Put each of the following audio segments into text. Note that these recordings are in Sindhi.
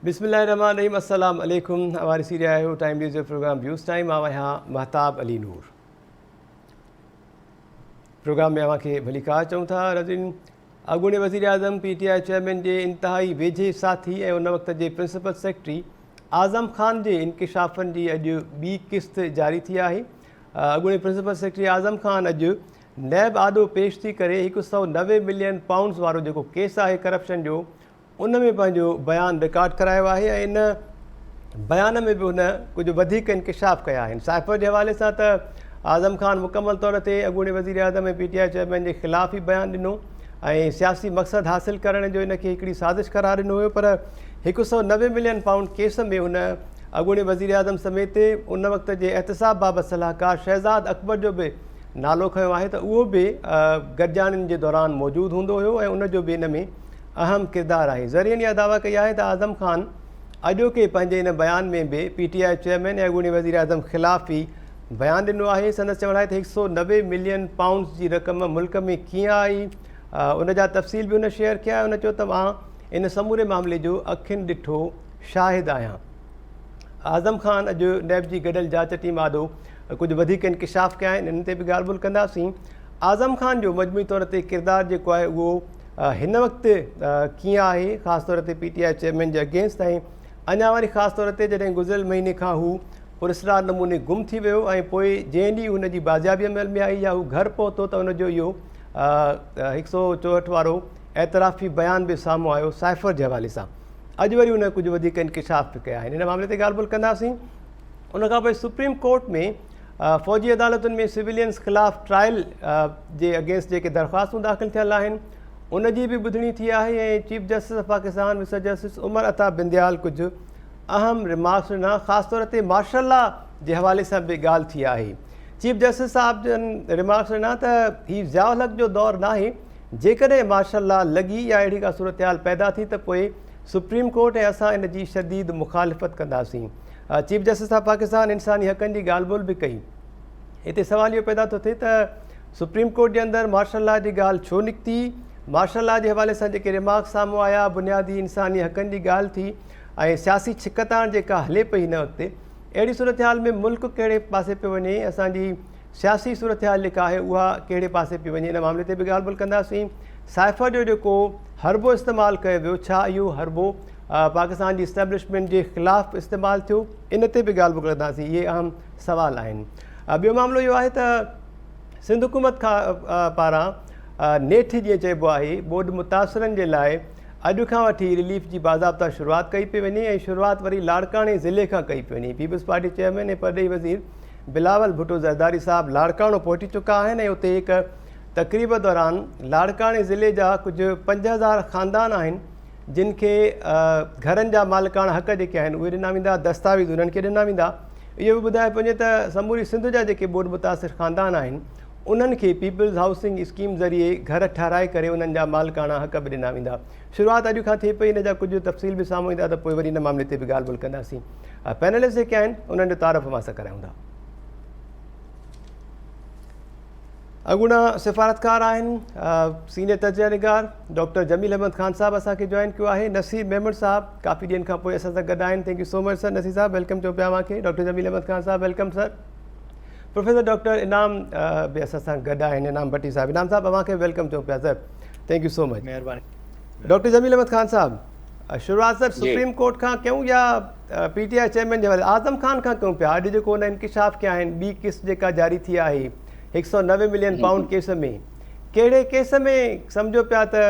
بسم الله الرحمن الرحيم السلام عليڪم اوهان ڏسي رهيا آهيو ٽائيم نيوز جو پروگرام ويوز ٽائيم آئون آهيان مهتاب علي نور پروگرام ۾ اوهان کي ڀليڪار چئون ٿا ناظرين اڳوڻي وزيراعظم پي ٽي I chairman جي انتهائي ويجهي ساٿي ۽ ان وقت جي پرنسپل سيڪريٽري اعظم خان جي انڪشافن جي اڄ ٻي قسط جاري ٿي آهي. اڳوڻي پرنسپل سيڪريٽري اعظم خان اڄ نيب آڏو پيش ٿي ڪري 190 ملين پائونڊز وارو جيڪو ڪيس آهي ڪرپشن جو ان ۾ پنهنجو بيان رڪارڊ ڪرايو آهي ۽ ان بيان ۾ به هن ڪجهه وڌيڪ انڪشاف ڪيا آهن. سائفر جي حوالي سان ته اعظم خان مڪمل طور تي اڳوڻي وزيراعظم ۽ پي ٽي I chairman جي خلاف ئي بيان ڏنو ۽ سياسي مقصد حاصل ڪرڻ جو ان کي هڪڙي سازش قرار ڏنو هيو پر 190 ملين پائونڊ ڪيس ۾ هن اڳوڻي وزيراعظم سميت ان وقت جي احتساب بابت صلاحڪار شهزاد اڪبر جو به نالو کنيو آهي ته اهو به گڏجاڻين جي دوران موجود هوندو هيو ۽ ان جو به ان ۾ اهم ڪردار آهي. ذريعن اها دعويٰ ڪئي آهي ته اعظم خان اڄوڪي پنهنجي ان بيان ۾ به پي ٽي I chairman ۽ اڳوڻي وزيراعظم خلاف ئي بيان ڏنو آهي. سندس چوڻ آهي ته 190 ملين پائونڊز جي رقم ملڪ ۾ ڪيئن آئي ان جا تفصيل به هن شيئر ڪيا. هن چيو ته مان ان سموري معاملي جو اکين ڏٺو شاهد آهيان. اعظم خان اڄ نيب جي گڏيل جاچ ٽيم آڏو ڪجهه وڌيڪ انڪشاف ڪيا آهن انهن تي به ڳالهه ٻولهه ڪنداسين. اعظم خان جو مجموعي طور تي ڪردار جيڪو آهي اهو هن وقت ڪيئن آهي خاص طور تي پي ٽي I chairman جي اگينسٽ ۽ اڃا وري خاص طور تي جڏهن گذريل مهيني کان هو پراسرار نموني گم ٿي ويو ۽ پوء جنهن ڏينهن هن جي بازيابي عمل ۾ آئي يا هو گهر پهتو ته ان جو اهو 164 وارو اعترافي بيان به سامهون آيو سائفر جي حوالي سان اڄ وري هن ڪجهه وڌيڪ انڪشاف به ڪيا آهن ان معاملي تي ڳالهه ٻولهه ڪنداسين ان کان پوء سپريم ڪورٽ ۾ فوجي عدالتن ۾ سويلينز خلاف ٽرائل جي اگينسٽ جيڪي درخواستون داخل ٿيل آهن ان جي به ٻڌڻي ٿي آهي ۽ chief justice of Pakistan mister justice Umar Ata Bandial ڪجهه اهم ريمارڪس ڏنا خاص طور تي مارشل لا جي حوالي سان به ڳالهه ٿي آهي چيف جسٽس صاحب جن ريمارڪس ڏنا ته هي ضياء الحق جو دور ناهي جيڪڏهن مارشل لا لڳي يا اهڙي ڪا صورتحال پيدا ٿي ته پوء سپريم ڪورٽ ۽ اسان ان جي شديد مخالفت ڪنداسين. چيف جسٽس آف پاڪستان انساني حقن جي ڳالهه ٻولهه به ڪئي. هتي سوال اهو پيدا ٿو ٿئي ته سپريم ڪورٽ جي اندر مارشل لا جي ڳالهه ڇو نڪتي؟ مارشل لا جي حوالي سان جيڪي ريمارڪس سامهون آيا، بنيادي انساني حقن جي ڳالهه ٿي ۽ سياسي ڇڪتاڻ جيڪا هلي پئي هن وقت اهڙي صورتحال ۾ ملڪ ڪهڙي پاسي پيو وڃي، اسان جي سياسي صورتحال جيڪا آهي اها ڪهڙي پاسي پئي وڃي ان معاملي تي به ڳالهه ٻولهه ڪنداسين. سائفر جو جيڪو حربو استعمال ڪيو ويو ڇا اهو حربو پاڪستان جي اسٽيبلشمينٽ جي خلاف استعمال ٿيو ان تي به ڳالهه ٻولهه ڪنداسين اهي اهم سوال آهن. ٻيو معاملو اهو آهي ته سنڌ حڪومت پاران نيٺ جيئن چئبو آهي ٻوڏ متاثرن جي لاء اڄ کان وٺي رليف جي باضابطا شروعات ڪئي پئي وڃي ۽ شروعات وري لاڙڪاڻي ضلعي کان ڪئي پئي وڃي پيپلز پارٽي چيئرمين ۽ پرڏيهي وزير بلاول ڀٽو زرداري صاحب لاڙڪاڻو پهچي چڪا آهن ۽ اتي هڪ تقريب دوران لاڙڪاڻي ضلعي جا ڪجهه 5000 خاندان آهن جن کي گهرن جا مالڪاڻا حق جيڪي آهن اهي ڏنا ويندا دستاويز انهن کي ڏنا ويندا اهو به ٻڌايو پيو وڃي ته سموري سنڌ جا جيڪي ٻوڏ متاثر خاندان آهن انهن کي پيپلز هائوسنگ اسڪيم ذريعي گهر ٺهرائي ڪري انهن جا مالڪاڻا حق به ڏنا ويندا شروعات اڄ کان ٿئي پئي ان جا ڪجهه تفصيل به سامهون ايندا ته پوء وري ان معاملي تي به ڳالهه ٻولهه ڪنداسين پينلسٽ جيڪي آهن انهن جو تعارف اوهان سان ڪرايون ٿا. اڳوڻا سفارتڪار آهن سينيئر تجزيه نگار ڊاڪٽر جميل احمد خان صاحب اسان کي جوائن ڪيو آهي نصير ميمڻ صاحب ڪافي ڏينهن کان پوء اسان سان گڏ آهن thank you so much sir Naseer صاحب welcome چئون پيا اوهان کي ڊاڪٽر جميل احمد خان صاحب welcome sir professor doctor Inam به اسان سان گڏ آهن انعام ڀٽي صاحب انعام صاحب اوهان کي welcome چئون پيا سر thank you سو مچ مهرباني ڊاڪٽر جميل احمد خان صاحب شروعات سر سپريم ڪورٽ کان ڪيون يا پي ٽي I chairman جي حوالي اعظم خان کان ڪيون پيا اڄ جيڪو ان انڪشاف ڪيا آهن ٻي قسط جيڪا جاري ٿي آهي 190 ملين پائونڊ ڪيس ۾ ڪهڙي ڪيس ۾ سمجهو پيا ته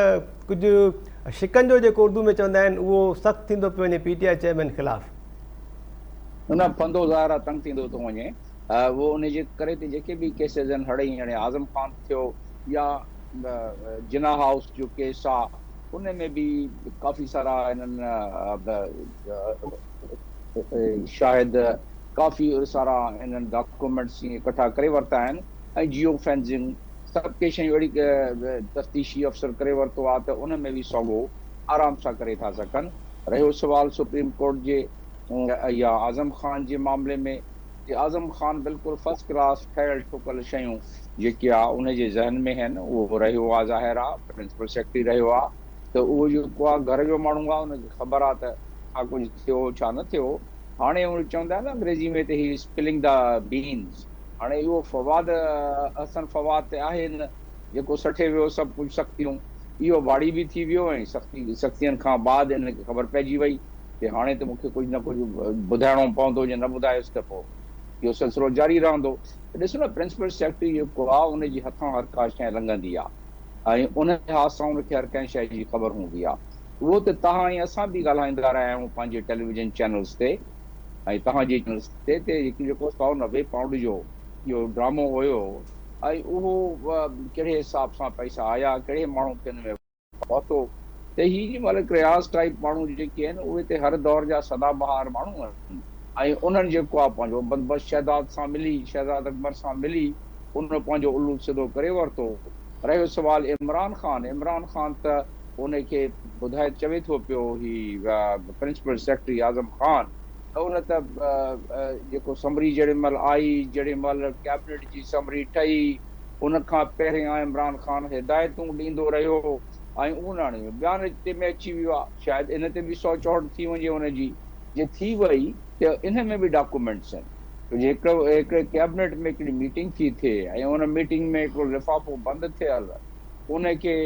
ڪجهه شڪنجو جيڪو اردو ۾ چوندا آهن اهو سخت ٿيندو پيو وڃي پي ٽي I chairman خلاف. نه ڦندو ظاهر آهي تنگ ٿيندو ٿو وڃي اهو ان جي ڪري ته جيڪي به ڪيسز آهن هڙئي هڙئي اعظم خان ٿيو يا جناح هائوس جو ڪيس آ ان ۾ به ڪافي سارا انهن شاهد ڪافي سارا انهن ڊاڪومينٽس اڪٺا ڪري ورتا آهن ۽ جيو فينسنگ سڀ ڪي شيون اهڙي تفتيشي افسر ڪري ورتو آهي ته ان ۾ به سوگهو آرام سان ڪري ٿا سگهن. رهيو سوال سپريم ڪورٽ جي يا اعظم خان جي معاملي ۾ جي اعظم خان بلڪل فرسٽ ڪلاس ٺهيل ٺڪل شيون جيڪي آ ان جي ذهن ۾ هن اهو رهيو آ ظاهر آ پرنسپل سيڪريٽري رهيو آ ته اهو جيڪو آ گهر جو ماڻهو آ ان کي خبر آ ته ڇا ڪجهه ٿيو ڇا نه ٿيو. هاڻي اهو چوندا آهن نه انگريزي ۾ ته هي اسپلنگ دا بينز، هاڻي اهو فواد احسن فواد ته آهي نه جيڪو سٺي ويو سڀ ڪجهه سختيون، اهو واڙي به ٿي ويو ۽ سختي سختين کان بعد هن کي خبر پئجي وئي ته هاڻي ته مون کي ڪجهه نه ڪجهه ٻڌائڻو پوندو جي نه ٻڌايس ته پوء اهو سلسلو جاري رهندو. ته ڏسو نه پرنسپل سيڪريٽري جيڪو آهي ان جي هٿان هر ڪا شيء لنگهندي آهي ۽ ان لحاظ سان ان کي هر ڪنهن شيء جي خبر هوندي آهي. اهو ته توهان ۽ اسان به ڳالهائيندا رهيا آهيون پنهنجي ٽيليويزن چينلز تي ۽ توهان جي چينلز تي ته جيڪو 190 پائونڊ جو اهو ڊرامو هيو ۽ اهو ڪهڙي حساب سان پئسا آيا، ڪهڙي ماڻهو کي ان ۾ پهتو ته هي جي ملڪ رياض ٽائيپ ماڻهو جيڪي آهن اهي ته هر دور جا سدا بهار ماڻهو آهن ۽ انهن جيڪو آهي پنهنجو بندوبست شهزاد سان ملي، شهزاد اڪبر سان ملي ان پنهنجو الو سڌو ڪري ورتو. رهيو سوال عمران خان، عمران خان ته ان کي ٻڌائي چوي ٿو پيو هي پرنسپل سيڪريٽري اعظم خان ته ان ته جيڪو سمري جهڙي مهل آئي، جهڙي مهل ڪيبنيٽ جي سمري ٺهي، ان کان پهريان عمران خان هدايتون ڏيندو رهيو ۽ ان هاڻي بيان تي ۾ اچي ويو آهي، شايد ان تي به سو چوهٺ ٿي وڃي ان جي، جي ٿي وئي ته ان ۾ به ڊاڪومينٽس آهن، ڇو جو هڪڙو هڪڙي ڪيبنيٽ ۾ هڪڙي ميٽنگ ٿي ٿئي ۽ ان ميٽنگ ۾ هڪڙو لفافو بند ٿيل ان کي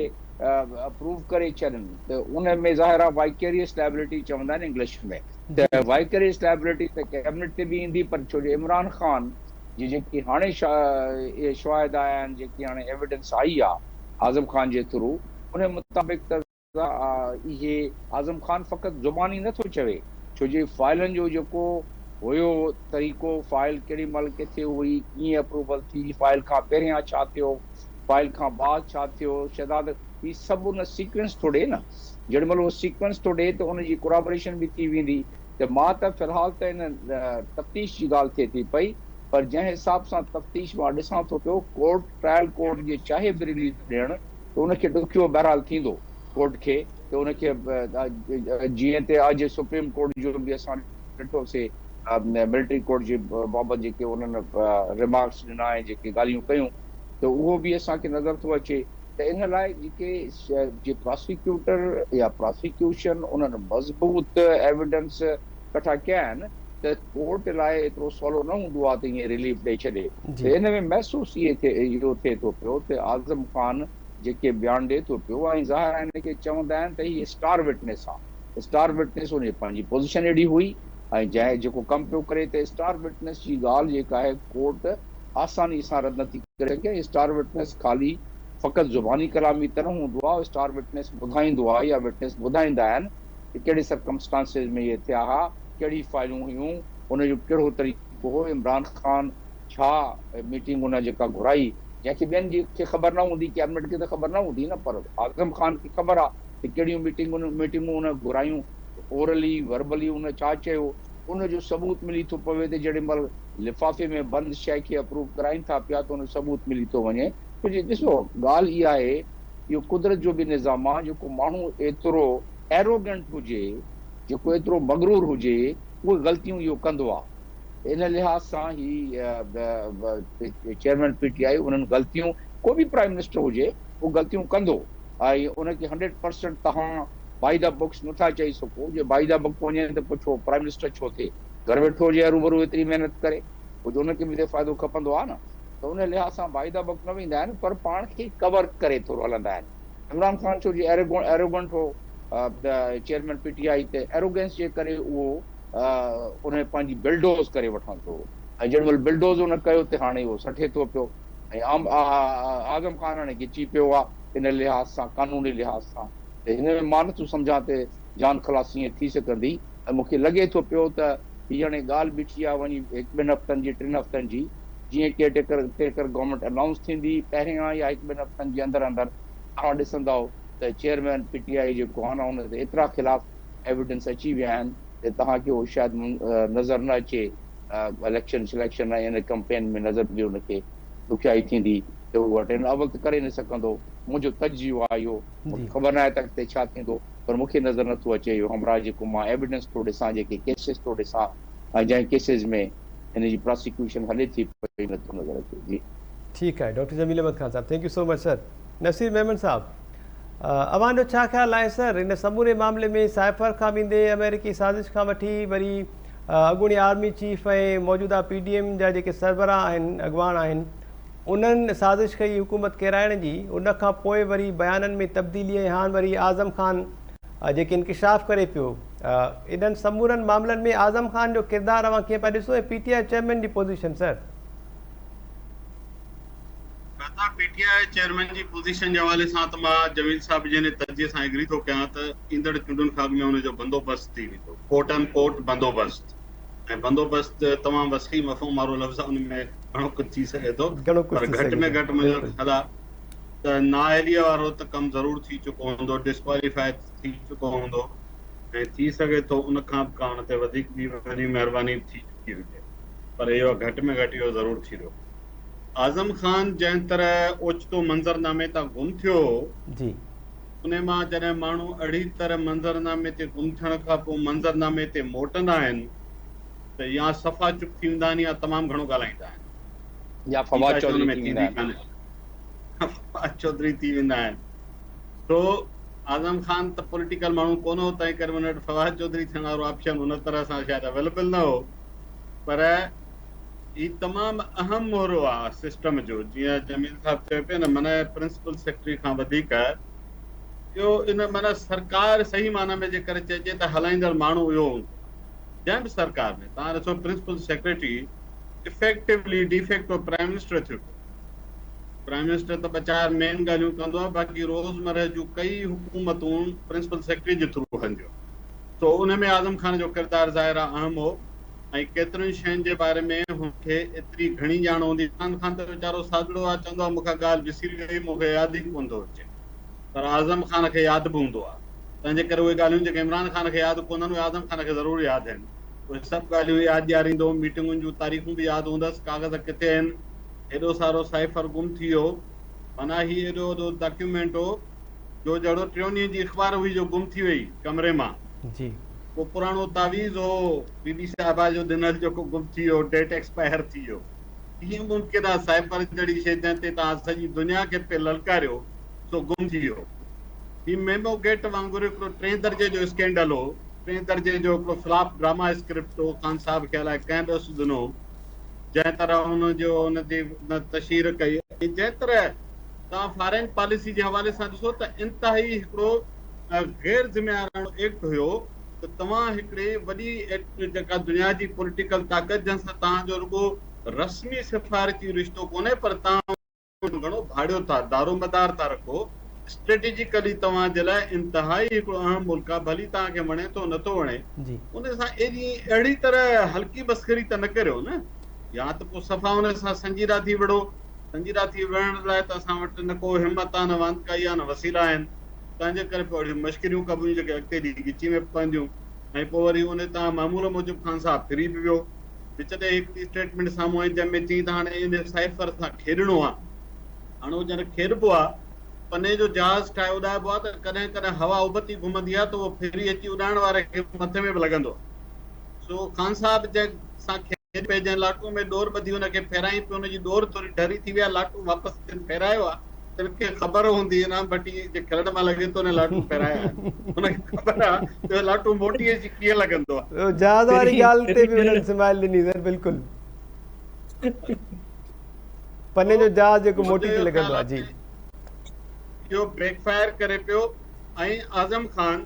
اپروو ڪري ڇڏن ته ان ۾ ظاهر آهي وائڪيريس لائبلٽي چوندا آهن انگلش ۾ ته وائڪيريس لائبلٽي ته ڪيبنيٽ تي به ايندي پر ڇو جو عمران خان جي جيڪي هاڻي اهي شواهد آيا آهن جيڪي هاڻي ايويڊنس آئي آهي اعظم خان جي ٿرو ان مطابق ته اهي اعظم خان فقط زباني نه ٿو چوي ڇو جي فائلن جو جيڪو هيو طريقو فائل ڪهڙي مهل ڪٿي هئي ڪيئن اپروول ٿي فائل کان پهريان ڇا ٿيو فائل کان بعد ڇا ٿيو شهزاد هي سڀ ان سيڪوينس ٿو ڏي نه جهڙي مهل اهو سيڪوينس ٿو ڏي ته ان جي ڪورابريشن به ٿي ويندي ته مان ته في الحال ته ان تفتيش جي ڳالهه ٿئي ٿي پئي پر جنهن حساب سان تفتيش مان ڏسان ٿو پيو ڪورٽ ٽرائل ڪورٽ جي چاهي به رليف ڏيڻ ته ان کي ڏکيو بهرحال ٿيندو ڪورٽ کي ته ان کي جيئن ته اڄ سپريم ڪورٽ جو به اسان ڏٺو سي ملٽري ڪورٽ جي بابت جيڪي انهن ريمارڪس ڏنا ۽ جيڪي ڳالهيون ڪيون ته اهو به اسان کي نظر ٿو اچي ته ان لاء جيڪي جي پراسيڪيوٽر يا پراسيڪيوشن انهن مضبوط ايويڊنس ڪٺا ڪيا آهن ته ڪورٽ لاء ايترو سولو نه هوندو آهي ته ائين رليف ڏئي ڇڏي ته ان ۾ محسوس اهي ٿئي اهو ٿئي ٿو پيو ته اعظم خان جيڪي بيان ڏئي ٿو پيو ۽ ظاهر آهي ان کي چوندا آهن ته هي اسٽار وٽنس آهي اسٽار وٽنس ان جي پنهنجي پوزيشن اهڙي هئي ۽ جنهن جيڪو ڪم پيو ڪري ته اسٽار وٽنس جي ڳالهه جيڪا آهي ڪورٽ آساني سان رد نٿي ڪري سگهي ۽ اسٽار وٽنس خالي فقط زباني ڪلامي ته نه هوندو آهي، اسٽار وٽنس ٻڌائيندو آهي يا وٽنس ٻڌائيندا آهن ته ڪهڙي سرڪمسٽانسز ۾ اهي ٿيا ها، ڪهڙي فائلون هيون، ان جو ڪهڙو طريقو هو، عمران خان ڇا ميٽنگ ان جيڪا گهرائي جنهن کي ٻين جي کي خبر نه هوندي، ڪيبنٽ کي ته خبر نه هوندي نه پر اعظم خان کي خبر آهي ته ڪهڙيون ميٽنگون ميٽنگون ان گهرايون، اورلي وربلي ان ڇا چيو، ان جو ثبوت ملي ٿو پوي ته جهڙي مهل لفافي ۾ بند شيء کي اپروو ڪرائين ٿا پيا ته ان جو ثبوت ملي ٿو وڃي. ڇو جو ڏسو ڳالهه اها آهي اهو قدرت جو به نظام آهي جيڪو ماڻهو ايترو Arrogant هجي جيڪو ايترو مغرور هجي اهي غلطيون اهو ڪندو آهي ان لحاظ سان هي چيئرمين پي ٽي آء انهن غلطيون ڪو به پرائم منسٽر هجي اهو غلطيون ڪندو ۽ ان کي 100% توهان بائي the books نٿا چئي سگهو جي بائي the book وڃي ته پوء ڇو پرائم منسٽر ڇو ٿئي گهر ويٺو هجي هروڀرو ايتري محنت ڪري پوء جو ان کي به ته فائدو کپندو آهي نه ته ان لحاظ سان بائي the book نه ويندا آهن پر پاڻ کي ڪور ڪري ٿورو هلندا آهن عمران خان ڇو جي ايروگنٽ هو چيئرمين پي ٽي آء ته ايروگنس جي ڪري اهو ان پنهنجي بلڊوز ڪري وٺندو هو ۽ جيڏي مهل بلڊوز ان ڪيو ته هاڻي اهو سٺي ٿو پيو ۽ اعظم خان هاڻي گچي پيو آهي ان لحاظ سان قانوني لحاظ سان ته هن ۾ مان نٿو سمجهان ته جان خلاصي ائين ٿي سگهندي ۽ مون کي لڳي ٿو پيو ته هي هاڻي ڳالهه بيٺي آهي وڃي هڪ ٻن هفتن جي ٽن هفتن جي جيئن care taker taker government announce ٿيندي پهريان يا هڪ ٻن هفتن جي اندر اندر توهان ڏسندؤ ته چيئرمين پي ٽي آء جيڪو آهي نه ان تي ايترا خلاف ايويڊنس اچي ويا آهن ته توهان کي اهو شايد نظر نه اچي اليڪشن سليڪشن ۽ ان ڪمپين ۾ نظر به ان کي ڏکيائي ٿيندي ته هو اٽينڊ اول ته ڪري نه سگهندو منهنجو تجزيو آهي اهو مون کي خبر ناهي ته اڳتي ڇا ٿيندو پر مون کي نظر نٿو اچي اهو همراهه جيڪو مان ايويڊنس ٿو ڏسان جيڪي ڪيسز ٿو ڏسان ۽ جنهن ڪيسز ۾ هن جي پراسيڪيوشن هلي ٿي پئي نٿو نظر اچي جي. ٺيڪ آهي ڊاڪٽر جميل احمد خان صاحب thank you so much sir Naseer Memon صاحب. اوهان جو ڇا خيال آهي سر ان سموري معاملي ۾ سائفر کان ويندي آمريڪي سازش کان وٺي وري اڳوڻي آرمي چيف ۽ موجوده پي ڊي ايم جا جيڪي سربراهه آهن اڳواڻ آهن انهن سازش ڪئي حڪومت ڪيرائڻ جي ان کان پوء وري بيانن ۾ تبديلي ۽ هاڻ وري اعظم خان جيڪي انڪشاف ڪري پيو انهن سمورن معاملن ۾ اعظم خان جو ڪردار اوهان ڪيئن پيا ڏسو ۽ پي ٽي I chairman جي پوزيشن سر. ادا پي ٽي I chairman جي پوزيشن جي حوالي سان ته مان جميل صاحب جي ان تجزيي سان ايگري ٿو ڪيان ته ايندڙ چونڊن کان اڳ ۾ ان جو بندوبست ٿي ويندو ڪوٽ ان ڪوٽ بندوبست ۽ بندوبست تمام وسيع مفهوم وارو لفظ آهي ان ۾ گهڻو ڪجهه ٿي سگهي ٿو گهڻو ڪجهه پر ٿي گهٽ سگهي ۾ ٿو گهٽ منهنجو بلڪل. خيال آهي ته نااهليء وارو ته ڪم ضرور ٿي چڪو هوندو ڊسڪواليفائي ٿي چڪو هوندو ۽ ٿي سگهي ٿو ان کان به ڪا ان تي وڌيڪ ٻي وڏي مهرباني به ٿي چڪي هجي پر اهو گهٽ ۾ گهٽ اهو ضرور ٿيندو. اعظم خان جنهن طرح اوچتو منظرنامي تان گم ٿيو هو، انهي مان جڏهن ماڻهو اهڙي طرح منظرنامي تي گم ٿيڻ کان پوء منظرنامي تي موٽندا آهن ته يا صفا چپ ٿي ويندا آهن يا تمام گهڻو ڳالهائيندا آهن. يا ٻي فواد ڪا شيء ان چوڌري ۾ ٿي ويندا ٿيندي آهن. ڪانهي. فواد چوڌري ٿي ويندا آهن. سو اعظم خان ته پوليٽيڪل ماڻهو ڪونه هو، تنهن ڪري ان وٽ فواد چوڌري ٿيڻ وارو آپشن ان طرح سان شايد اويليبل نه هو. پر هي تمام اهم مهرو آ سسٽم جو جيئن جميل صاحب چيو پيو نه معنيٰ پرنسپل سيڪريٽري کان وڌيڪ اهو ان معنيٰ سرڪار صحيح معنيٰ ۾ جيڪر چئجي ته هلائيندڙ ماڻهو اهو هوندو آ جنهن به سرڪار ۾ توهان ڏسو principal secretary effectively de facto prime minister ٿيو پيو پرائم منسٽر ته ٻه چار مين ڳالهيون ڪندو آ باقي روزمره جون ڪئي حڪومتون پرنسپل سيڪريٽري جي ٿرو هلنديون سو ان ۾ اعظم خان جو ڪردار ظاهر آ اهم هو. ۽ ڪيترين شين جي باري ۾ هن کي ايتري گهڻي ڄاڻ هوندي. عمران خان ته ويچارو سادڙو آ، چوندو آ مون کان ڳالهه وسري وئي، مون کي ياد ئي ڪونه ٿو اچي. پر اعظم خان کي ياد به هوندو آ. تنهن جي ڪري اهي ڳالهيون جيڪي عمران خان کي ياد ڪونهن، اهي اعظم خان کي ضرور ياد آهن. اهي سڀ ڳالهيون ياد ڏياريندو، ميٽنگن جون تاريخون به ياد هوندس، ڪاغذ ڪٿي آهن، هيڏو سارو سائفر گم ٿي ويو، معنيٰ هي ايڏو وڏو ڊاڪيومينٽ هو، جو جهڙو ٽيون ڏينهن جي اخبار هئي جو گم ٿي وئي ڪمري مان. جي. ڪو پراڻو تعويذ هو بي بي صاحبه جو ڏنل جيڪو گم ٿي ويو، ڊيٽ ايڪسپائر ٿي ويو. ڪيئن ممڪن آهي سائفر جهڙي شيء جنهن تي توهان سڄي دنيا کي پئي للڪاريو سو گم ٿي ويو. هي ميمو گيٽ وانگر هڪڙو ٽئين درجي جو اسڪينڊل هو، ٽئين درجي جو هڪڙو فلاپ ڊراما اسڪرپٽ هو، خان صاحب کي الائي ڪنهن ڏس ڏنو، جنهن طرح ان جو ان جي تشهير ڪئي ۽ جنهن طرح توهان فارين پاليسي جي حوالي سان ڏسو ته انتهائي هڪڙو غير ذميواراڻو ايڪٽ هيو ته توهان هڪڙي وڏي جيڪا دنيا جي پوليٽيڪل طاقت جنهن سان توهان جو رڳو رسمي سفارتي رشتو ڪونهي پر توهان گهڻو ڀاڙيو ٿا دارومدار ٿا رکو اسٽريٽجيڪلي توهان جي لاء انتهائي هڪڙو اهم ملڪ آهي ڀلي توهان کي وڻي ٿو نٿو وڻي ان سان ايڏي اهڙي طرح هلڪي مسخري ته نه ڪريو نه يا ته پوء صفا ان سان سنجيده ٿي وڙهو سنجيده ٿي وڙهڻ لاء ته اسان وٽ نه ڪو همت آ، نه واندڪائي آ، نه وسيلا آهن، تنهن جي ڪري پوء اهڙيون مشڪريون ڪبيون جيڪي اڳتي هلي ڳچي ۾ پونديون ۽ پوء وري ان تان معمول موجب خان صاحب ڦري به ويو. وچ تي هڪڙي اسٽيٽمينٽ سامهون آئي جنهن ۾ چيائين ته هاڻي ان سائفر سان کيڏڻو آ. هاڻي اهو جڏهن کيڏبو آ، پني جو جهاز ٺاهي اڏائبو آ ته ڪڏهن ڪڏهن هوا ابتي گهمندي آ ته اهو ڦري اچي اڏائڻ واري کي مٿي ۾ به لڳندو آ. سو خان صاحب جنهن سان کيڏ پئي، جنهن لاٽون ۾ ڏور ٻڌي ان کي ڦيرائين پيو، ان جي ڏور ٿوري ڍري ٿي وئي آ، لاٽون واپس جن ڦيرايو آ، تن کي خبر هوندي، انعام ڀٽي جي کلڻ مان لڳي ٿو ان لاٽون ڦيرايا آهن، ان کي خبر آ ته اهو لاٽون موٽي اچي ڪيئن لڳندو آ. جهاز واري ڳالهه تي به انهن سمائل ڏني سر بلڪل پني جو جهاز جيڪو موٽي تي لڳندو آ جي. اهو بيڪ فائر ڪري پيو ۽ اعظم خان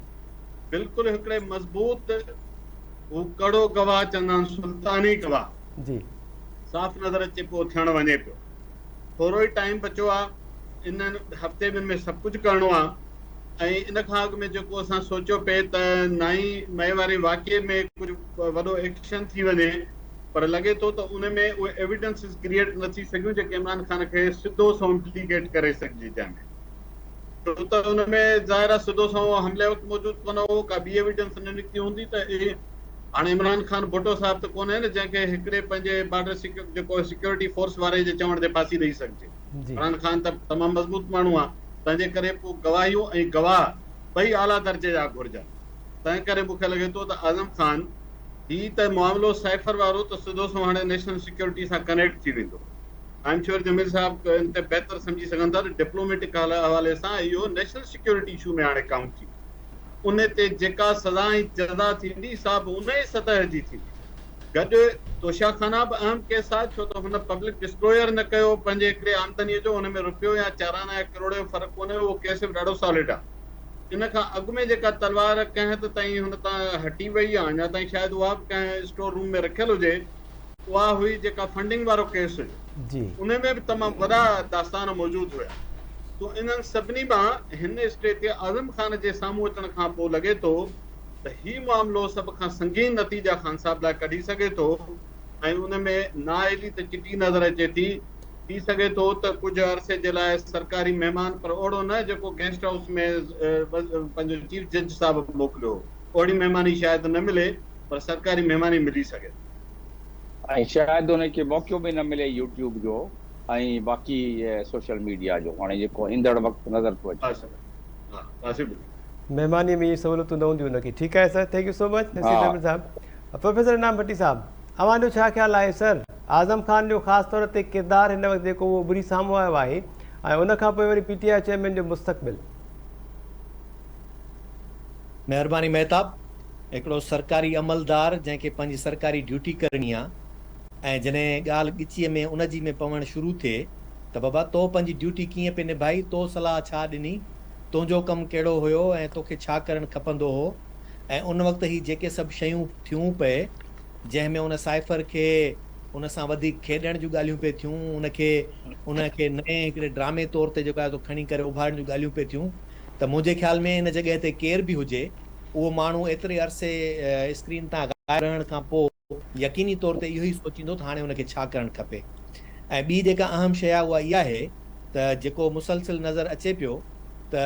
بلڪل هڪڙي مضبوط هو ڪڙو گواهه چوندا آهن سلطاني گواهه جي. صاف نظر اچي پيو ٿيڻ وڃي پيو ٿورو ئي ٽائيم بچيو آ انهن هفتي ٻن ۾ سڀ ڪجهه ڪرڻو آ ۽ ان کان اڳ ۾ جيڪو اسان سوچيو پئي ته نائين مئي واري واقعي ۾ ڪجهه وڏو ايڪشن ٿي وڃي پر لڳي ٿو ته ان ۾ اهي ايويڊنسز ڪريئيٽ نه ٿي سگهيون جيڪي عمران خان کي سڌو سنئون امپليڪيٽ ڪري سگهجي جنهن ۾ ڇو ته ان ۾ ظاهر آهي سڌو سنئون حملي وقت موجود ڪونه هو، ڪا ٻي ايويڊنس نه نڪتي هوندي ته اهي هاڻي عمران خان ڀٽو صاحب ته ڪونهي نه جنهن کي هڪڙي پنهنجي بارڊر جيڪو سيڪيورٽي فورس واري جي چوڻ تي ڦاسي ڏئي سگهجي. عمران خان ته تمام مضبوط ماڻهو آهي، تنهن جي ڪري پوء گواهيون ۽ گواهه ٻئي اعليٰ درجي جا گهرجن. تنهن ڪري مون کي لڳي ٿو ته اعظم خان هي ته معاملو سائفر وارو ته سڌو سنئون هاڻي نيشنل سيڪيورٽي سان ڪنيڪٽ ٿي ويندو. I am sure Jamil صاحب ان تي بهتر سمجهي سگهن ٿا ته ڊپلوميٽڪ حوالي سان اهو نيشنل سيڪيورٽي اشو ۾ هاڻي ڪائونٽ ٿيندو. ان تي جيڪا سزا ۽ جزا ٿيندي سا به ان ئي سطح جي ٿيندي. گڏ توشا خانه به اهم ڪيس آهي ڇو ته هن پبلڪ ڊسڪلوزر نه ڪيو پنهنجي هڪڙي آمدنيء جو ان ۾ رپيو يا چارانا يا ڪروڙ جو فرق ڪونهي اهو ڪيس به ڏاڍو سالڊ آهي. ان کان اڳ ۾ جيڪا تلوار ڪنهن حد تائين هن تان هٽي وئي يا اڃا تائين شايد اها به ڪنهن اسٽور روم ۾ رکيل هجي اها هئي جيڪا فنڊنگ وارو ڪيس هيو ان ۾ به تمام وڏا داستان موجود هيا سو انهن سڀني مان هن اسٽيج تي اعظم خان جي سامهون اچڻ کان پوء لڳي ٿو ته هي معاملو سڀ کان سنگين نتيجا خان صاحب لاء ڪڍي سگهي ٿو ۽ ان ۾ نااهلي ته چٽي نظر اچي ٿي. ٿي سگهي ٿو ته ڪجهه عرصي جي لاء سرڪاري مهمان پر اهڙو نه جيڪو گيسٽ هائوس ۾ پنهنجو چيف جج صاحب موڪليو هو اهڙي مهماني شايد نه ملي پر سرڪاري مهماني ملي سگهي ٿي. ۽ شايد ان کي موقعو به نه ملي يوٽيوب جو ۽ باقي سوشل ميڊيا جو هاڻي جيڪو ايندڙ وقت نظر ٿو اچي. ها پاسيبل. مهماني ۾ اهي سهولتون نه هونديون ان کي. ٺيڪ آهي sir thank you so much Naseer Ahmed صاحب. پروفيسر انعام ڀٽي صاحب اوهان جو ڇا خيال آهي سر اعظم خان جو خاص طور تي ڪردار هن وقت جيڪو اهو اڀري سامهون آيو آهي ۽ ان کان پوء وري پي ٽي I chairman جو مستقبل. مهرباني مهتاب. هڪڙو سرڪاري عملدار جنهن کي پنهنجي سرڪاري ڊيوٽي ڪرڻي آ ۽ جڏهن ڳالهه ڳچيء ۾ ان جي ۾ پوڻ شروع ٿئي ته بابا تو پنهنجي ڊيوٽي ڪيئن پئي نڀائي، تو صلاح ڇا ڏني، تنهنجو ڪم ڪهڙو هيو ۽ توکي ڇا ڪرڻ کپندو هو ۽ ان وقت هي جيڪي سڀ شيون ٿيون پئي جنهن ۾ ان سائفر کي ان سان وڌيڪ کيڏڻ جون ڳالهيون پئي ٿيون ان کي ان کي نئين هڪڙي ڊرامي طور تي جيڪو آهي سو کڻي ڪري اڀارڻ جون ڳالهيون پئي ٿيون ته منهنجي خيال ۾ ان جڳهه تي ڪير به هجي اهو ماڻهو ايتري عرصي اسڪرين تان غائب رهڻ کان پوء يقيني طور تي اهو ئي سوچيندو ته هاڻي ان کي ڇا ڪرڻ کپي ۽ ٻي جيڪا اهم شيء آهي اها اها آهي ته جيڪو مسلسل نظر اچي پيو ته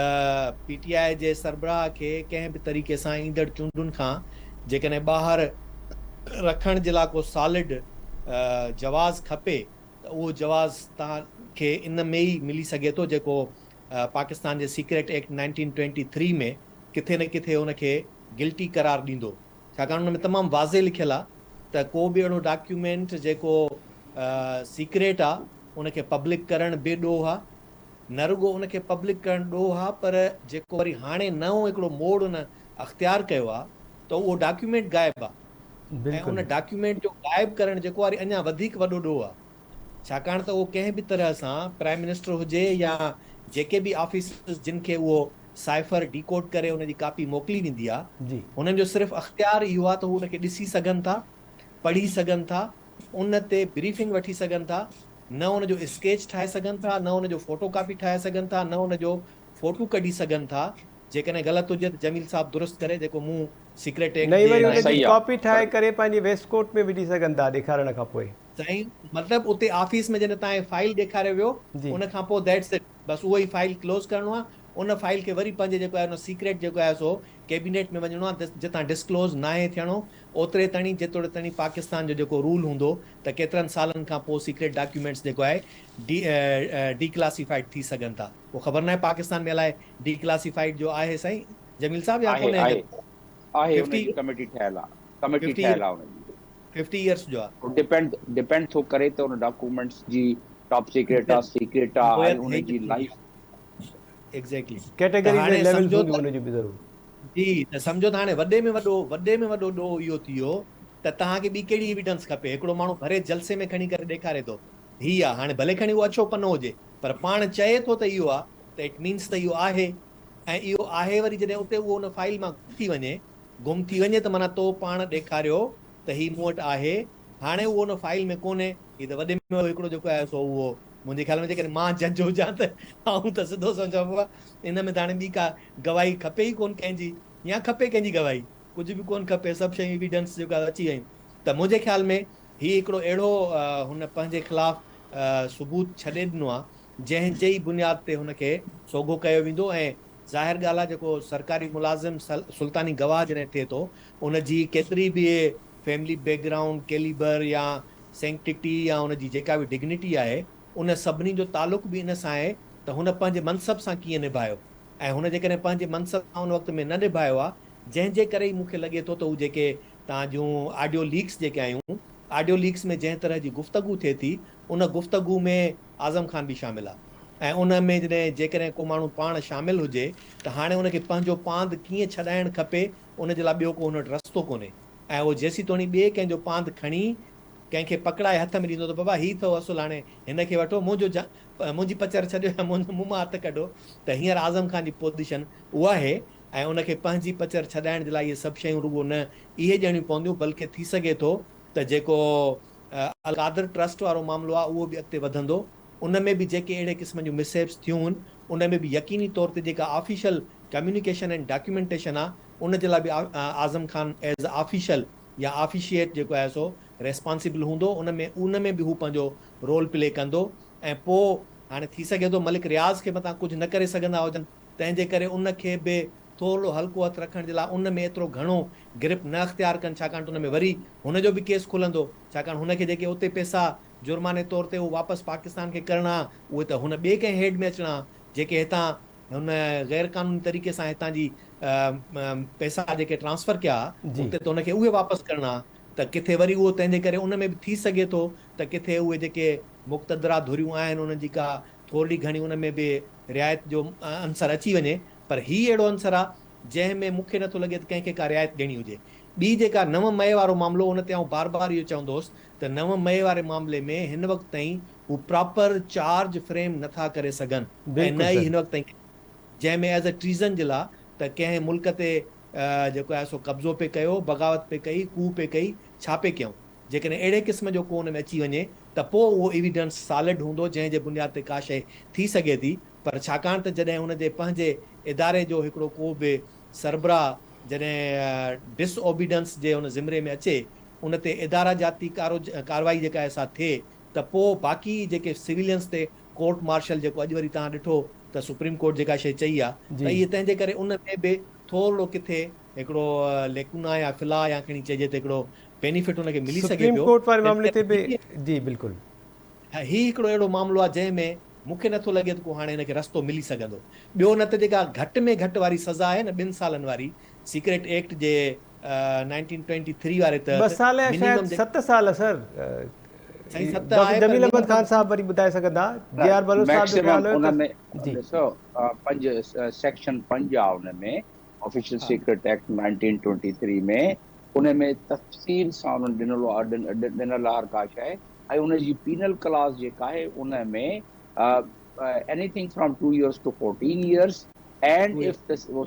پي ٽي آء جي سربراهه کي ڪنهن به طريقي سان ايندڙ چونڊن کان جيڪڏهن ٻاهر رکڻ جي لاء ڪو سالڊ جواز کپي ته اهو جواز توهان کي ان ۾ ئي ملي سگهي ٿو جيڪو پاڪستان جي سيڪريٽ ايڪٽ 1923 ۾ ڪٿي نه ڪٿي ان کي گلٽي قرار ڏيندو ڇاڪاڻ ان ۾ تمام واضح لکيل آ ته ڪو به اهڙو ڊاڪيومينٽ جيڪو سيڪريٽ آ ان کي پبلڪ ڪرڻ به ڏوهه آ نه رڳو ان کي پبلڪ ڪرڻ ڏوهه آ پر جيڪو وري هاڻي نئون هڪڙو موڙ ان اختيار ڪيو آ ته اهو ڊاڪيومينٽ غائب آ ۽ ان ڊاڪيومينٽ جو غائب ڪرڻ جيڪو آ وري اڃا وڌيڪ وڏو ڏوهه آ. ڇاڪاڻ ته اهو ڪنهن به طرح سان پرائم منسٽر هجي يا جيڪي به آفيسرز جن کي اهو سائفر ڊيڪوڊ ڪري ان جي ڪاپي موڪلي ويندي آهي هنن جو صرف اختيار اهو آهي ته هو ان کي ڏسي سگهن ٿا، پڙهي سگهن ٿا، ان تي بريفنگ وٺي سگهن ٿا، نه ان جو اسڪيچ ٺاهي سگهن ٿا، نه ان جو فوٽو ڪاپي ٺاهي سگهن ٿا، نه ان جو فوٽو ڪڍي سگهن ٿا، جيڪڏهن غلط هجي ته جميل صاحب درست ڪري جيڪو مون سيڪريٽ ايڪٽ جي نه ئي وري ان جي ڪاپي ٺاهي ڪري پنهنجي ويسٽ ڪوٽ ۾ وجهي سگهن ٿا ڏيکارڻ کان پوء. سائين مطلب اتي آفيس ۾ جڏهن توهان کي فائيل ڏيکاريو ويو ان کان پوء that's it بس اهو ئي فائيل ڪلوز ڪرڻو آهي ان فائيل کي وري پنهنجي جيڪو آهي ان سيڪريٽ جيڪو آهي سو ڪيبينيٽ ۾ وڃڻو آهي جتان ڊسڪلوز ناهي ٿيڻو اوتري تڻي جيتوڙي تڻي پاڪستان جو جيڪو رول هوندو ته ڪيترن سالن کان پوء سيڪريٽ ڊاڪيومينٽس جيڪو آهي ڊي ڊي ڪلاسيفائيڊ ٿي سگهن ٿا اهو خبر ناهي پاڪستان ۾ الائي ڊي ڪلاسيفائيڊ جو آهي سائين جميل صاحب يا آهي ڪونهي آهي آهي ان جي ڪميٽي ٺهيل آهي ڪميٽي ٺهيل آهي ان جي. ففٽي ايئرس جو آ. ڊپينڊ ڊپينڊ ٿو ڪري ته ان ڊاڪومينٽس جي ٽاپ سيڪريٽ آ سيڪريٽ آ ۽ ان جي لائف. ايگزيڪٽلي ته ڪيٽيگريز ۽ هاڻي ليولز سمجهو هونديون ته ان جون به ضرور. جي ته سمجهو ته هاڻي وڏي ۾ وڏو وڏي ۾ وڏو ڏوهه اهو ٿي ويو ته توهان کي ٻي ڪهڙي ايويڊنس کپي هڪڙو ماڻهو ڀري جلسي ۾ کڻي ڪري ڏيکاري ٿو هي آ هاڻي ڀلي کڻي اهو اڇو پنو هجي پر پاڻ چئي ٿو ته اهو آ ته it means ته اهو آهي ۽ اهو آهي وري جڏهن اتي اهو ان فائيل مان گم ٿي وڃي گم ٿي وڃي ته معنيٰ تو پاڻ ڏيکاريو ته هي مون وٽ آهي، هاڻي اهو ان فائيل ۾ ڪونهي، هي ته وڏي ۾ وڏو هڪڙو جيڪو آهي سو اهو منهنجي خيال ۾ جيڪڏهن مان جج هجان ته آئون ته سڌو سنئون چوان بابا ان ۾ ته هاڻي ٻي ڪا گواهي کپي ئي ڪونه ڪنهن جي يا کپي ڪنهن جي گواهي ڪجهه به ڪونه کپي سڀ شيون ايويڊنس جيڪو آهي اچي ويون ته منهنجي خيال ۾ هي هڪڙو اهڙو هن پنهنجي خلاف ثبوت ڇڏي ڏنو آهي جنهن جي ئي بنياد تي هن کي سوگهو ڪيو ويندو ۽ ظاهر ڳالهه آهي جيڪو سرڪاري ملازم سلطاني گواهه جڏهن ٿئي ٿو ان جي ڪيتري به فيملي بيڪ گرائونڊ، ڪيليبر يا سينڪٽٽي يا ان جي جيڪا به ڊگنٽي آهي ان سڀني جو تعلق به ان سان آهي ته هن پنهنجي منصب سان ڪيئن نڀايو ۽ هن جيڪڏهن پنهنجي منصب سان ان وقت ۾ نه نڀايو آهي جنهن جي ڪري ئي مون کي لڳي ٿو ته هو جيڪي توهان جون آڊيو ليڪس جيڪي آيون آڊيو ليڪس ۾ جنهن طرح جي گفتگو ٿئي ٿي ان گفتگو ۾ اعظم خان به شامل آ ۽ ان ۾ جڏهن جيڪڏهن ڪو ماڻهو پاڻ شامل هجي ته هاڻي ان کي پنهنجو پاند ڪيئن ڇڏائڻ کپي ان جي لاء ٻيو ڪو هن وٽ رستو ڪونهي ۽ اهو جيسيتوڻي ٻئي ڪنهن جو پاند کڻي ڪنهن کي پڪڙائي هٿ ۾ ڏيندو ته بابا هي اٿو اصل هاڻي هن کي وٺو منهنجو منهنجي پچر ڇڏيو يا مون مان هٿ ڪڍو ته هينئر اعظم خان جي پوزيشن اها آهي ۽ ان کي پنهنجي پچر ڇڏائڻ جي لاء اهي سڀ شيون رڳو نه اهي ڏيڻيون پونديون بلڪه ٿي سگهي ٿو ته جيڪو القادر ٽرسٽ وارو معاملو آهي اهو به اڳتي وڌندو ان ۾ به جيڪي اهڙي قسم جون مس هيپس ٿيون هن ان ۾ به يقيني طور تي جيڪا آفيشل ڪميونيڪيشن ۽ ڊاڪيومينٽيشن آهي ان جي لاء به اعظم خان ايز آفيشل يا آفيشيئيٽ جيڪو آهي سو ريسپانسبل هوندو ان ۾ ان ۾ به هو پنهنجو رول پلي ڪندو ۽ پوء هاڻي ٿي سگهي ٿو ملڪ رياض کي متان ڪجهه نه ڪري سگهندا هجن تنهن جي ڪري ان کي به ٿورڙو هلڪو هٿ رکڻ جي لاء ان ۾ ايترو گهڻو گرپ نه اختيار ڪن ڇاڪاڻ ته ان ۾ وري هن جو به ڪيس کلندو ڇاڪاڻ هن کي جيڪي اتي پئسا جرماني طور تي هو واپس پاڪستان کي ڪرڻا اهي ته هن ٻئي ڪنهن هيڊ ۾ اچڻا جيڪي هتان هن غير قانوني طريقي سان هتان جي پئسا جيڪي ٽرانسفر ڪيا اتي ته هن کي اهي واپس ڪرڻا ته ڪٿي وري اهو تنهن جي ڪري ان ۾ به ٿي سگهي ٿو ته ڪٿي اهي جيڪي مقتدره ڌريون آهن انهن جي ڪا ٿورڙي گهڻي ان ۾ به رعايت جو عنصر اچي وڃي پر هي اهڙو عنصر آهي جنهن ۾ مون کي نٿو لڳي ته ڪنهن کي ڪا رعايت ڏيڻي هجي. ٻي جيڪا نو مئي وارو معاملو ان تي آئون بار بار اهو چوندو هوس ته نو مئي واري معاملي ۾ هن وقت تائين هو پراپر چارج فريم نٿا ڪري سگهن ۽ نه ئي هن وقت تائين جنهن ۾ ايز اي ٽريزن جي لا ته ڪنهن ملڪ تي جيڪو آهي سو قبضو پئي ڪيو، بغاوت پئي ڪئي، ڪوهه پئي ڪئي، ڇا پئي ڪيائون. جيڪڏهن اهڙي قسم جو ڪو ان ۾ اچي وڃي ته پوء اهو ايويڊنس سالڊ هوندو جنهن جي بنياد تي ڪا شيء ٿي سگهي ٿي پر ڇاڪاڻ ته جڏهن ان جي پنهنجي اداري جو هڪڙو ڪو به سربراهه جڏهن ڊس اوبيڊنس جي ان ذمري ۾ اچي ان تي اداره جاتي ڪارروائي جيڪا آهي سا ٿئي ته پوء باقي جيڪي سويلينس تي ڪورٽ مارشل جيڪو اڄ وري توهان ڏٺو ته سپريم ڪورٽ جيڪا شيء چئي آهي ته اهي تنهن جي ڪري ان ۾ به ٿورڙو ڪٿي هڪڙو ليڪونا يا فلا يا کڻي چئجي ته هڪڙو بينيفٽ ان کي ملي سگهي سپريم پيو. ڪورٽ واري معاملي تي به جي بلڪل. هي هڪڙو اهڙو معاملو آهي جنهن ۾ مون کي نٿو لڳي ته ڪو هاڻي هن کي رستو ملي سگهندو. ٻيو نه ته جيڪا گهٽ ۾ گهٽ واري سزا آهي نه ٻن سالن واري سيڪريٽ ايڪٽ جي نائنٽين ٽوئنٽي ٿري واري ٻه تحت سال يا شايد منيمم ست سال سر سائين ست ڊاڪٽر آهي پر جميل احمد منيمم خان صاحب وري ٻڌائي سگهندا جي آر بلوچ صاحب جو ميڪسيمم خيال هيو ان ته ۾ جي. ڏسو پنج سيڪشن پنج آهي ان ۾ آفيشل ها. سيڪريٽ ايڪٽ 1923 ۾ ان ۾ تفصيل سان انهن ڏنل ڏنل آهي هر ڪا شيء ۽ ان جي پينل ڪلاز جيڪا آهي ان ۾ anything from two years to 14 years and if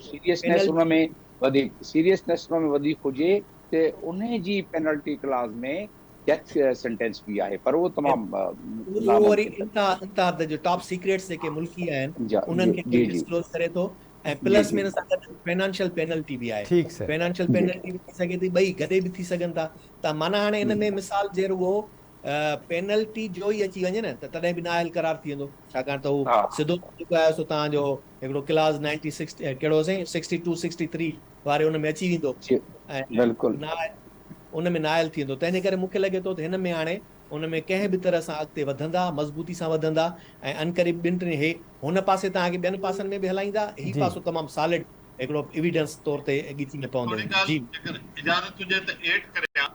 seriousness ان ۾ وڌيڪ سيريسنيس ان ۾ وڌيڪ هجي ته ان جي پينلٽي ڪلاز ۾ ڊيٿ سينٽينس به آهي پر اهو تمام اهو وري انتها جو ٽاپ سيڪريٽس جيڪي ملڪي آهن انهن کي ڊسڪلوز ڪري ٿو ۽ پلس ۾ ان سان گڏ فنانشل پينلٽي به آهي ٺيڪ سر. فنانشل پينلٽي به ٿي سگهي ٿي ٻئي گڏي به ٿي سگهن ٿا ته معنيٰ هاڻي ان ۾ مثال جي رڳو پينلٽي جو ئي اچي وڃي نه ته تڏهن به نااهل قرار ٿي ويندو ڇاڪاڻ ته هو سڌو جيڪو آهي سو توهان جو هڪڙو ڪلاز نائنٽي سڪس ڪهڙو سائين سڪسٽي ٽو سڪسٽي ٿري واري ان ۾ اچي ويندو ۽ بلڪل نااهل ان ۾ نااهل ٿي ويندو تنهن جي ڪري مون کي لڳي ٿو ته هن ۾ هاڻي ان ۾ ڪنهن به طرح سان اڳتي وڌندا، مضبوطي سان وڌندا ۽ عنقريب ٻن ٽن هي هن پاسي توهان کي ٻين پاسن ۾ به هلائيندا، هي پاسو تمام سالڊ هڪڙو ايويڊنس طور تي ڳچي ۾ پوندو. ٿوري ڳالهه جي. جيڪر اجازت هجي ته ايڊ ڪريان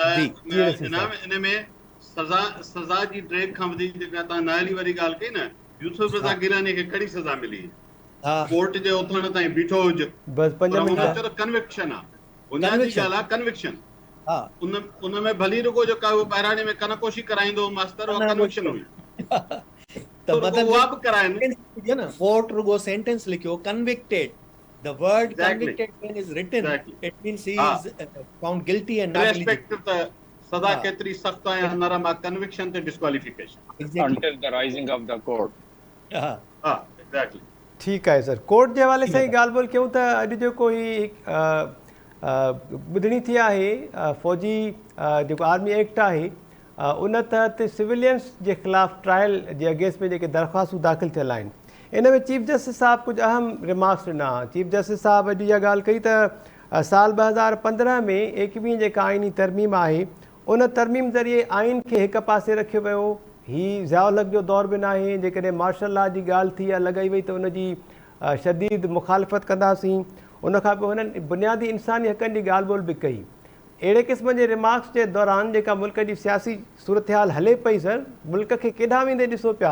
ته جي. جي رشيد جناب صاحب. ان ۾ سزا سزا جي ڊريگ کان وڌيڪ جيڪا توهان نااهلي واري ڳالهه ڪئي نه يوسف رضا ها. گيلاني کي ڪهڙي سزا ملي؟ ها. ڪورٽ جي اٿڻ تائين بيٺو هج بس پنج پر هن منٽ. چيو ته ڪنوڪشن آ بنيادي ڪنوڪشن. ڳالهه آ ڪنوڪشن. ها. ان ان ۾ ڀلي رڳو جيڪا اهو ٻهراڙي ۾ ڪن ڪوشي ڪرائيندو هو ماستر اها ڪنوڪشن هئي. ته رڳو مطلب اها به ڪرائين. هجي نه ڪورٽ رڳو سينٽينس لکيو convicted the word Exactly. Convicted when is written Exactly. It means he ها. Is found guilty and not eligible. Irrespective ته سزا ها. ڪيتري سخت آ يا نرم آ ڪنوڪشن تي disqualification. Exactly. Until the rising of the court. ها. ها Exactly. ٺيڪ آهي سر ڪورٽ جي حوالي سان ئي ڳالهه ٻولهه ڪيون ته اڄ جيڪو هي ٻڌڻي ٿي آهي فوجي جيڪو آرمي ايڪٽ آهي ان تحت سويلينس جي خلاف ٽرائل جي اگينسٽ ۾ جيڪي درخواستون داخل ٿيل آهن ان ۾ چيف جسٽس صاحب ڪجهه اهم ريمارڪس ڏنا چيف جسٽس صاحب اڄ اها ڳالهه ڪئي ته سال 2015 ۾ ايڪويهين جيڪا آئيني ترميم آهي ان ترميم ذريعي آئين کي هڪ پاسي رکيو ويو. هي ضياء الحق جو دور به ناهي، جيڪڏهن مارشل لا جي ڳالهه ٿي يا لڳائي وئي ته ان جي شديد مخالفت ڪنداسين. ان کان پوء هنن بنيادي انساني حقن جي ڳالهه ٻولهه به ڪئي. اهڙي قسم جي ريمارڪس جي دوران جيڪا ملڪ جي سياسي صورتحال هلي پئي سر ملڪ کي ڪيڏانهن ويندي ڏسو پيا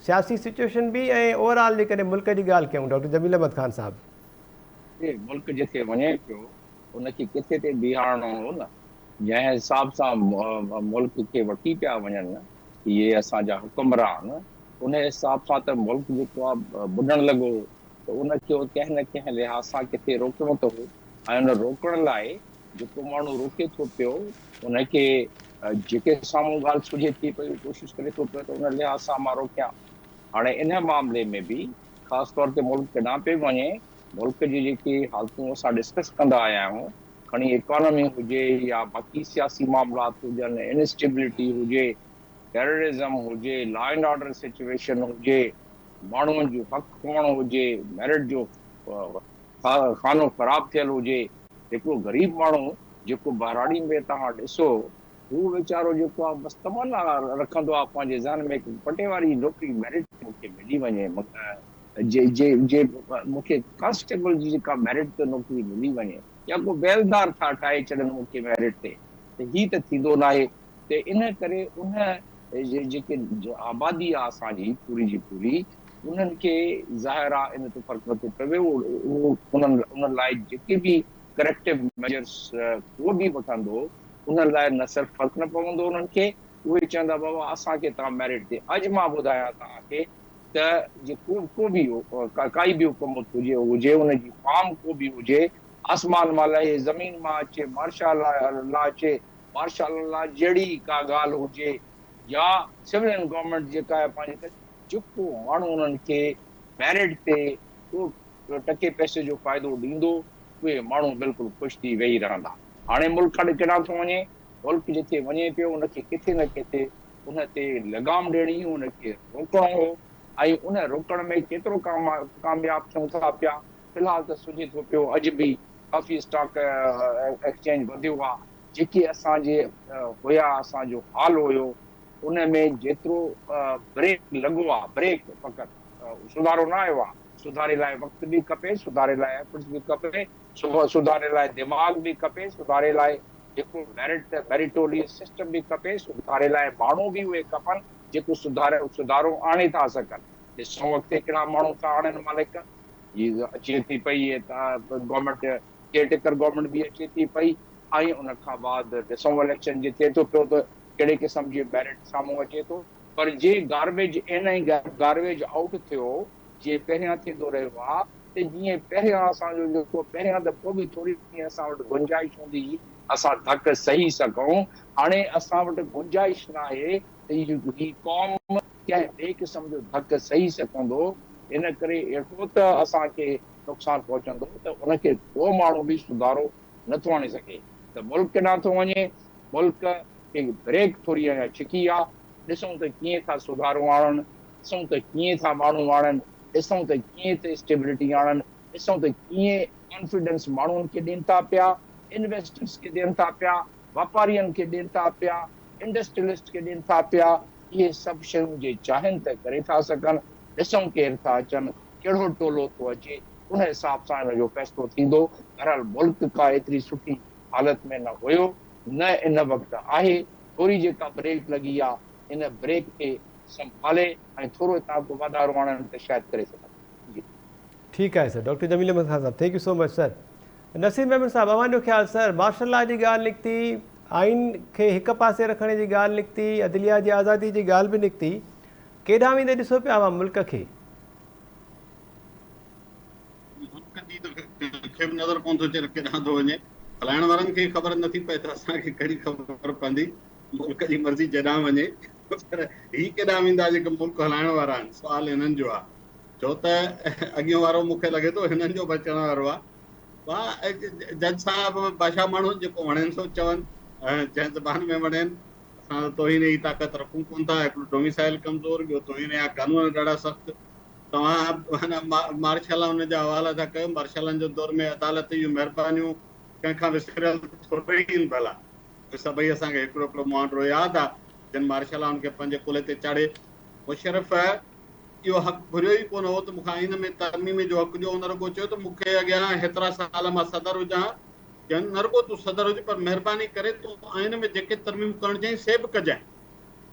سياسي سچوئيشن به ۽ اوور آل جيڪڏهن ملڪ جي ڳالهه ڪيون ڊاڪٽر جميل احمد خان صاحب. هي ملڪ جتي وڃي پيو ان کي ڪٿي تي بيهارڻو هو نه جنهن حساب سان ملڪ کي وٺي پيا وڃن اهي اسان جا حڪمران ان حساب سان ته ملڪ جيڪو آهي ٻڏڻ لڳو هو ته ان کي ڪنهن نه ڪنهن لحاظ سان ڪٿي روڪڻو ته هو ۽ ان روڪڻ لاء جيڪو ماڻهو روڪي ٿو پيو ان کي جيڪي سامهون ڳالهه سجهي ٿي پئي ڪوشش ڪري ٿو پيو ته ان لحاظ سان مان روڪيان. هاڻي ان معاملي ۾ به خاص طور تي ملڪ ڪيڏانهن پيو وڃي، ملڪ جي جيڪي حالتون اسان ڊسڪس ڪندا آيا آهيون، کڻي اڪانومي هجي يا باقي سياسي معاملات هجن، انسٽيبلٽي هجي، ٽيررزم هجي، لا اينڊ آرڊر سچويشن هجي، ماڻهن جو حق کڻڻ هجي، ميرٽ جو خانو خراب ٿيل هجي، هڪڙو غريب ماڻهو جيڪو ٻهراڙي ۾ توهان ڏسو هو ويچارو جيڪو آهي بس تمنا رکندو آهي پنهنجي ذهن ۾ هڪ پٽيواري جي نوڪري ميرٽ تي مون کي ملي وڃي جي جي جي مون کي ڪانسٽيبل جي جيڪا ميرٽ تي نوڪري ملي وڃي يا ڪو بيلدار ٿا ٺاهي ڇڏن مون کي ميرٽ تي ته هي ته ٿيندو ناهي ته ان ڪري ان جيڪي آبادي آهي اسان جي پوري جي پوري انهن کي ظاهر آهي ان تي فرق نٿو پوي اهو انهن انهن لاء جيڪي به ڪريڪٽو ميجرس ڪو به وٺندو انهن لاء نه صرف فرق نه پوندو انهن کي اهي چوندا بابا اسان کي توهان ميرٽ تي اڄ مان ٻڌايان توهان کي ته جي ڪو ڪو به ڪائي به حڪومت هجي هجي ان جي فارم ڪو به هجي آسمان مان لهي زمين مان اچي مارشال لا اچي مارشال لا جهڙي ڪا ڳالهه هجي يا سولين گورنمينٽ جيڪا آهي پنهنجي جيڪو ماڻهو انهن کي ميرٽ تي ڪو ٽڪي پئسي جو فائدو ڏيندو اهي ماڻهو بلڪل خوش ٿي ويهي رهندا. هاڻي ملڪ ڪيڏانهن ٿو وڃي؟ ملڪ جتي وڃي پيو ان کي ڪٿي نه ڪٿي ان تي لگام ڏيڻي هئي ان کي روڪڻو هو ۽ ان روڪڻ ۾ ڪيترو ڪامياب ٿيون ٿا پيا في الحال ته سجهي ٿو پيو اڄ به ڪافي اسٽاڪ ايڪسچينج وڌيو آ جيڪي اسان جي هيا اسان جو حال هيو ان ۾ جيترو بريڪ لڳو آ بريڪ فقط سڌارو نه آيو آ سڌاري لاء وقت به کپي سڌاري لاء ايفرٽس به کپي سڌاري لاء دماغ به کپي سڌاري لاء جيڪو ميرٽ ميريٽوريس سسٽم به کپي سڌاري لاء ماڻهو به اهي کپن جيڪو سڌاري سڌارو آڻي ٿا سگهن ڏسون اڳتي ڪهڙا ماڻهو ٿا آڻن مالڪ هي اچي ٿي پئي گورنمينٽ ڪيئر ٽيڪر گورنمينٽ به اچي ٿي پئي ۽ ان کان بعد ڏسون اليڪشن جي ٿئي ٿو پيو ته ڪهڙي قسم جي ميرٽ سامهون اچي ٿو پر جي گاربيج ان ۽ گاربيج آئوٽ ٿيو جي پهريان ٿيندو رهيو آ ته جيئن پهريان اسان جو جيڪو پهريان ته پوء به ٿوري گهڻي اسان وٽ گنجائش هوندي هئي اسان ڌڪ سهي سگهون هاڻي اسان وٽ گنجائش ناهي ته هي قوم ڪنهن ٻئي قسم جو ڌڪ سهي سگهندو، ان ڪري اهڙو ته اسان کي نقصان پهچندو ته ان کي ڪو ماڻهو به سڌارو نه ٿو آڻي سگهي ته ملڪ ڪيڏانهن ٿو وڃي، ملڪ کي بريڪ ٿوري اڃا ڇڪي آ، ڏسون ته ڪيئن ٿا سڌارو آڻن، ڏسون ته ڪيئن ٿا ماڻهو آڻن، ڏسون ته ڪيئن ٿا اسٽيبلٽي آڻن، ڏسون ته ڪيئن ڪانفيڊنس ماڻهن کي ڏين ٿا پيا، انويسٽرز کي ڏين ٿا پيا، واپارين کي ڏين ٿا پيا، انڊسٽريلسٽ کي ڏين ٿا پيا، اهي سڀ شيون جي چاهين ته ڪري ٿا سگهن، ڏسون ڪير ٿا اچن، ڪهڙو ٽولو ٿو اچي، ان حساب سان ان جو فيصلو ٿيندو، بهرحال ملڪ ڪا ايتري سٺي حالت ۾ نه هيو نه ان وقت آهي، ٿوري جيڪا بريڪ لڳي آ ان بريڪ کي سنڀالي ۽ ٿورو هتان ڪو واڌارو آڻن ته شايد ڪري سگهن. جي. ٺيڪ آهي سر ڊاڪٽر جميل احمد خان صاحب thank you so much sir Naseer Memon صاحب اوهان جو خيال سر مارشل لا جي ڳالهه نڪتي آئين کي هڪ پاسي رکڻ جي ڳالهه نڪتي عدليه جي آزادي جي ڳالهه به نڪتي ڪيڏانهن ويندي ڏسو پيا اوهان ملڪ کي. ملڪ جي ته ڪنهن کي به نظر ڪونه ٿو اچي ته ڪيڏانهن ٿو وڃي هلائڻ وارن کي خبر نٿي پئي ته اسان کي ڪهڙي خبر پوندي ملڪ جي مرضي جيڏانهن وڃي پر هي ڪيڏانهن ويندا جيڪي ملڪ هلائڻ وارا آهن سوال هنن جو آهي ڇو ته اڳيون وارو مون کي لڳي ٿو هنن جو به اچڻ وارو آهي. جج صاحب بادشاهه ماڻهو جيڪو وڻين سو چون، جنهن زبان ۾ وڻين. اسان ته توهين جي طاقت رکون ڪونه ٿا. هڪڙو ڊوميسائل ڪمزور، ٻيو توهين جا قانون ڏاڍا سخت. توهان مارشل ان جا حوالا ٿا ڪيو. مارشلن جو دور ۾ عدالت جون مهربانيون ڪنهن کان وسريل ٿوري آهن ڀلا. اهي سڀئي اسان کي هڪڙو هڪڙو مهانڊو ياد آهي، جن مارشلائن کي پنهنجي ڪلهي تي چاڙهي مشرف اهو حق گهريو ئي ڪونه هو ته مون کان آئين ۾ ترميم جو حق ڏيو، هن رڳو چيو ته مون کي اڳيان هيترا سال مان صدر هجان چين نه رڳو تون صدر هج پر مهرباني ڪري تون آئين ۾ جيڪي ترميمون ڪرڻ چاهين سي به ڪجانء.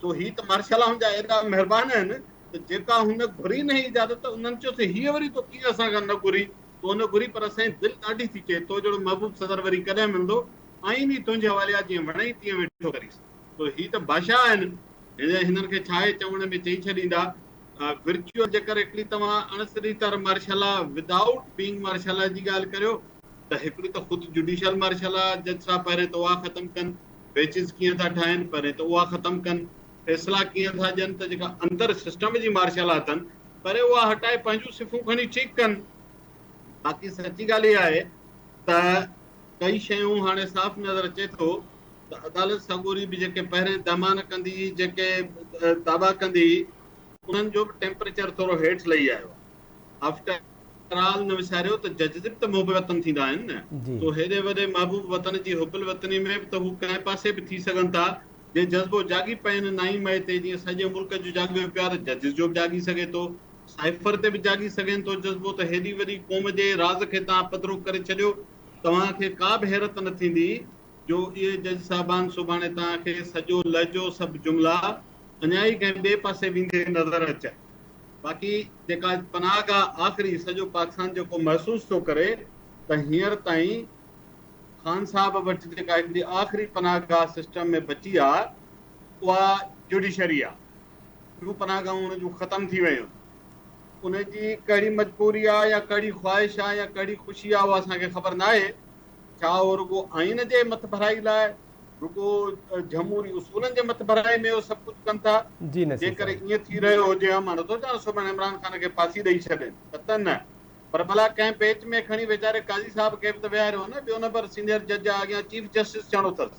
سو هي ته مارشل لائن جا ايڏا مهربان آهن ته جيڪا هن گهري نه اجازت انهن چيو ته هيء وري تو ڪيئن اسان کان نه گهري، تو نه گهري پر اسان جي دل ڏاڍي ٿي چئي تو جهڙو محبوب صدر وري ڪڏهن ملندو، آئين ئي تنهنجي حوالي آ جيئن وڻئي تيئن ويٺو ڪريس. سو هي ته بادشاهه آهن هنن کي ڇاهي چوڻ ۾ چئي ڇڏيندا. ورچوئل جيڪر هڪڙي توهان اڻ سڌي طرح martial law without being martial law جي ڳالهه ڪريو ته هڪڙي ته خود جڊيشل مارشل لا جج صاحب پهرين ته اها ختم ڪن، بيچز ڪيئن ٿا ٺاهين پهرين ته اها ختم ڪن، فيصلا ڪيئن ٿا ڏين ته جيڪا اندر سسٽم جي مارشل لا اٿن پهرين اها هٽائي پنهنجون صفون کڻي ٺيڪ ڪن. باقي سچي ڳالهه اها آهي ته ڪئي شيون هاڻي صاف نظر اچي ٿو ته عدالت سڳوري به جيڪي پهرين دهمان ڪندي هئي، جيڪي دعويٰ ڪندي هئي، انهن جو به ٽيمپريچر ٿورو هيٺ لهي آيو آهي. آفٽر آل نه وساريو ته ججز به ته محب وطن ٿيندا آهن نه، سو هيڏي وڏي محبوب وطن جي حب الوطني ۾ به ته هو ڪنهن پاسي به ٿي سگهن ٿا، جي جذبو جاڳي پين نائين مئي تي جيئن سڄي ملڪ جو جاڳيو پيو آهي ته ججز جو به جاڳي سگهي ٿو، سائفر تي به جاڳي سگهين ٿو جذبو ته هيڏي وڏي قوم جي راز کي توهان پڌرو ڪري ڇڏيو، توهان کي ڪا به حيرت نه ٿيندي جو اهي جج صاحبان سڀاڻي توهان کي سڄو لهجو سڀ جملا اڃا ئي ڪنهن ٻئي پاسي ويندي نظر اچن. باقي جيڪا پناهه گاهه آخري سڄو پاڪستان جيڪو محسوس ٿو ڪري ته هينئر تائين خان صاحب وٽ جيڪا هڪڙي آخري پناهه گاهه سسٽم ۾ بچي آ اها جوڊيشري آ. ٻيون پناهه گاهون ان جون ختم ٿي ويون. ان جي ڪهڙي مجبوري آ يا ڪهڙي خواهش آ يا ڪهڙي خوشي آ اها اسان کي خبر ناهي. ڇا اهو رڳو آئين جي مٿڀرائي لاء، رڳو جهموري اصولن جي مٿڀرائي ۾ اهو سڀ ڪجهه ڪن ٿا؟ جي نصير جيڪر صاحب. ائين ٿي رهيو هجي ها مان نٿو چوان سڀاڻي عمران خان کي ڦاسي ڏئي ڇڏين، قطعاً نه، پر ڀلا ڪنهن بيچ ۾ کڻي ويچاري قاضي صاحب کي به ته ويهاريو نه، ٻيو نمبر سينيئر جج آ، اڳيان چيف جسٽس ٿيڻو اٿس.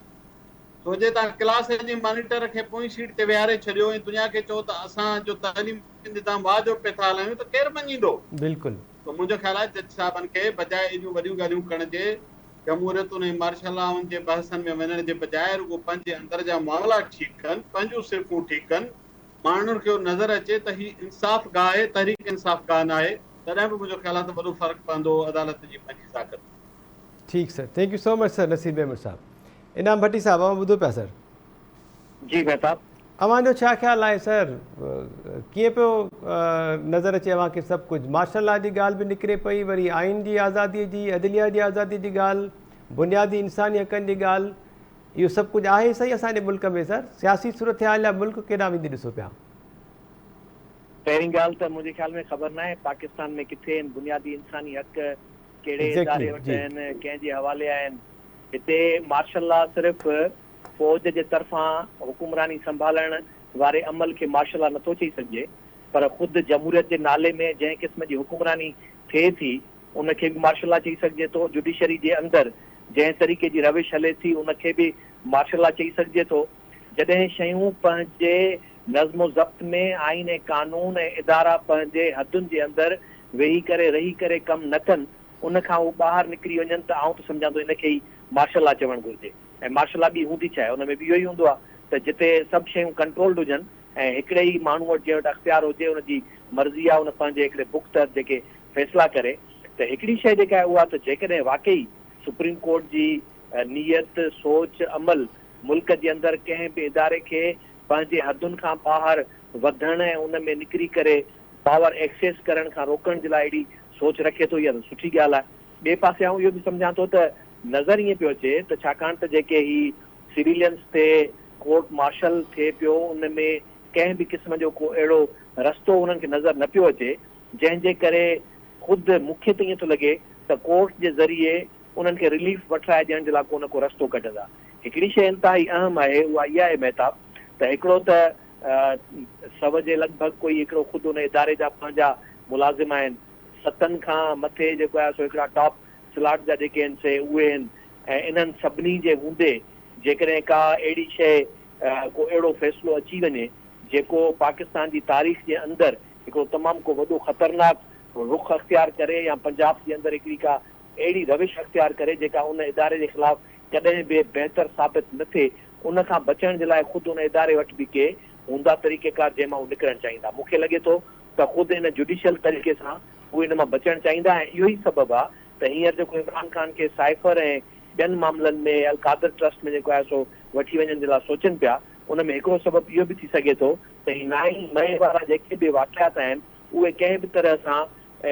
سو جي توهان ڪلاس جي مانيٽر کي پوئين سيٽ تي ويهاري ڇڏيو ۽ دنيا کي چئو ته اسان جو تعليمي نظام واهه جو پئي ٿا هلايون ته ڪير مڃيندو؟ بلڪل. سو منهنجو خيال آهي جج صاحبن کي بجاء ايڏيون وڏيون ڳالهيون ڪرڻ جي جمهوريتن ۽ مارشل لائن جي بحثن ۾ وڃڻ جي بجاء رڳو پنهنجي اندر جا معاملا ٺيڪ ڪن، پنهنجون صفون ٺيڪ ڪن، ماڻهن کي اهو نظر اچي ته هي انصاف گاهه آهي، تحريڪ انصاف گاهه ناهي، تڏهن به منهنجو خيال آهي ته وڏو فرق پوندو عدالت جي پنهنجي ذاڪت ۾. ٺيڪ sir thank you so much sir Naseer Memon صاحب انعام ڀٽي صاحب اوهان ٻڌو پيا سر. جي مهتاب. اوهان جو ڇا خيال آهي سر ڪيئن پيو نظر اچي اوهان کي سڀ ڪجهه مارشل لا جي ڳالهه به نڪري پئي وري آئين جي آزادي جي عدليه جي آزادي جي ڳالهه بنيادي انساني حقن جي ڳالهه اهو سڀ ڪجهه آهي صحيح اسان جي ملڪ ۾ سر سياسي صورتحال يا ملڪ ڪيڏانهن ويندي ڏسو پيا. پهرين ڳالهه ته منهنجي خيال ۾ خبر ناهي پاڪستان ۾ ڪٿي آهن بنيادي انساني حق ڪهڙي اداري وٽ آهن ڪنهن جي حوالي آهن هتي مارشل لا صرف فوج جي طرفان حڪمراني سنڀالڻ واري عمل کي مارشل لا نٿو چئي سگهجي پر خود جمهوريت جي نالي ۾ جنهن قسم جي حڪمراني ٿئي ٿي ان کي به مارشل لا چئي سگهجي ٿو، جڊيشري جي اندر جنهن طريقي جي روش هلي ٿي ان کي به مارشل لا چئي سگهجي ٿو. جڏهن شيون پنهنجي نظم و ضبط ۾ آئين ۽ قانون ۽ ادارا پنهنجي حدن جي اندر ويهي ڪري رهي ڪري ڪم نه ڪن ان کان هو ٻاهر نڪري وڃن ته آئون ته سمجهان ٿو ان کي ئي مارشل لا چوڻ گهرجي. ۽ مارشل لا ٻي هوندي ڇا آهي؟ ان ۾ به اهو ئي هوندو آهي ته جتي سڀ شيون ڪنٽرولڊ هجن ۽ هڪڙي ئي ماڻهو وٽ جنهن وٽ اختيار هجي ان جي مرضي آهي ان پنهنجي هڪڙي بڪ تحت جيڪي فيصلا ڪري ته هڪڙي شيء جيڪا آهي اها ته جيڪڏهن واقعي سپريم ڪورٽ جي نيت، سوچ، عمل ملڪ جي اندر ڪنهن به اداري کي پنهنجي حدن کان ٻاهر وڌڻ ۽ ان ۾ نڪري ڪري پاور ايڪسيس ڪرڻ کان روڪڻ جي لاء اهڙي سوچ رکي ٿو اها ته سٺي ڳالهه آهي. ٻئي پاسي آئون اهو به سمجهان ٿو ته نظر ائين پيو اچي ته ڇاڪاڻ ته جيڪي هي سويلينز تي ڪورٽ مارشل ٿئي پيو ان ۾ ڪنهن به قسم جو ڪو اهڙو رستو انهن کي نظر نه پيو اچي جنهن جي ڪري خود مون کي ته ائين ٿو لڳي ته ڪورٽ جي ذريعي انهن کي رليف وٺرائي ڏيڻ جي لاء ڪو نه ڪو رستو ڪڍندا. هڪڙي شيء انتهائي اهم آهي اها اها آهي مهتاب ته هڪڙو ته سو جي لڳ ڀڳ ڪوئي هڪڙو خود ان اداري جا پنهنجا ملازم آهن ستن کان مٿي جيڪو آهي سو هڪڙا ٽاپ سلاٽ جا جيڪي آهن سي اهي آهن ۽ انهن سڀني جي هوندي جيڪڏهن ڪا اهڙي شيء ڪو اهڙو فيصلو اچي وڃي جيڪو پاڪستان جي تاريخ جي اندر هڪڙو تمام ڪو وڏو خطرناڪ رخ اختيار ڪري يا پنجاب جي اندر هڪڙي ڪا اهڙي روش اختيار ڪري جيڪا ان اداري جي خلاف ڪڏهن به بهتر ثابت نه ٿئي ان کان بچڻ جي لاء خود ان اداري وٽ به ڪي هوندا طريقيڪار جنهن مان هو نڪرڻ چاهيندا مون کي لڳي ٿو ته خود ان جڊيشل طريقي سان هو ان مان بچڻ چاهيندا ۽ اهو ئي سبب آ ته هينئر جيڪو عمران خان کي سائفر ۽ ٻين معاملن ۾ القادر ٽرسٽ ۾ جيڪو آهي سو وٺي وڃڻ جي لاء سوچين پيا ان ۾ هڪڙو سبب اهو به ٿي سگهي ٿو ته هي نائين مئي وارا جيڪي به واقعات آهن اهي ڪنهن به طرح سان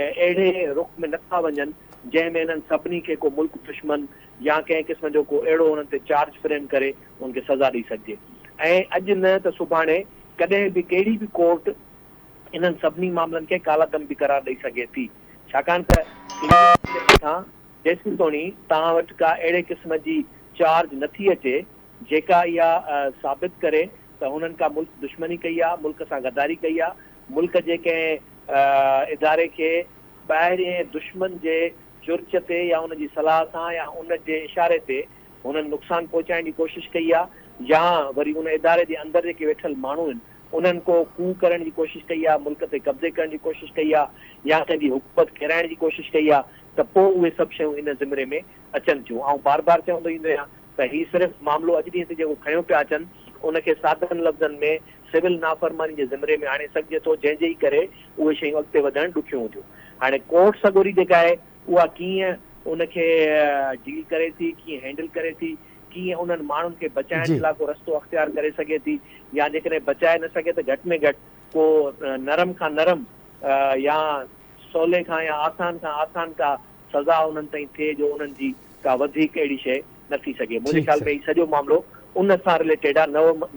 اهڙي رخ ۾ نه ٿا وڃن جنهن ۾ انهن سڀني کي ڪو ملڪ دشمن يا ڪنهن قسم جو ڪو اهڙو انهن تي چارج فريم ڪري انهن کي سزا ڏئي سگهجي ۽ اڄ نه ته سڀاڻي ڪڏهن به ڪهڙي به ڪورٽ انهن سڀني معاملن کي ڪالعدم به قرار ڏئي سگهي ٿي ڇاڪاڻ ته سويلين جي مٿان جيسيتوڻي توهان وٽ ڪا اهڙي قسم جي چارج نه ٿي اچي جيڪا اها ثابت ڪري ته هنن ڪا ملڪ دشمني ڪئي آ، ملڪ سان غداري ڪئي آ، ملڪ جي ڪنهن اداري کي ٻاهرين دشمن جي چرچ تي يا ان جي صلاح سان يا ان جي اشاري تي هنن نقصان پهچائڻ جي ڪوشش ڪئي آ يا وري ان اداري جي اندر جيڪي ويٺل ماڻهو آهن انهن ڪو ڪو ڪرڻ جي ڪوشش ڪئي آ، ملڪ تي قبضي ڪرڻ جي ڪوشش ڪئي آ يا ڪنهن جي حڪومت ڪيرائڻ جي ڪوشش ڪئي آ ته پوء اهي سڀ شيون ان زمري ۾ اچن ٿيون. آئون بار بار چوندو ايندو آهيان ته هي صرف معاملو اڄ ڏينهن تي جيڪو کنيو پيا اچن ان کي سادن لفظن ۾ سول نافرماني جي زمري ۾ آڻي سگهجي ٿو جنهن جي ئي ڪري اهي شيون اڳتي وڌڻ ڏکيون هونديون. هاڻي ڪورٽ سڳوري جيڪا آهي اها ڪيئن ان کي ڊيل ڪري ٿي، ڪيئن هينڊل ڪري ٿي، ڪيئن انهن ماڻهن کي بچائڻ جي لاء ڪو رستو اختيار ڪري سگهي ٿي يا جيڪڏهن بچائي نه سگهي ته گهٽ ۾ گهٽ ڪو نرم کان نرم يا سولي کان يا آسان کان آسان ڪا سزا انهن تائين ٿئي جو انهن جي ڪا وڌيڪ اهڙي شيء نه ٿي سگهي. منهنجي خيال ۾ هي سڄو معاملو ان سان رليٽيڊ آهي.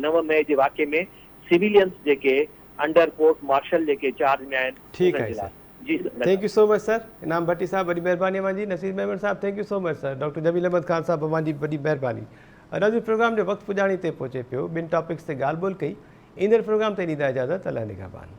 نو مئي جي واقعي ۾ سويلينز جيڪي انڊر ڪورٽ مارشل جيڪي چارج ۾ آهن ٺيڪ انهن آهي جي لاء. سر. جي sir thank you so much sir Inam Bhatti صاحب وڏي مهرباني اوهان جي نصير ميمڻ صاحب thank you so much sir doctor Jamil Ahmed Khan صاحب اوهان جي وڏي مهرباني ناظرين پروگرام جو وقت پڄاڻي تي پهچي پيو ٻن ٽاپڪس تي ڳالهه ٻولهه ڪئي ايندڙ پروگرام تائين ڏيندا اجازت الله نگهبان.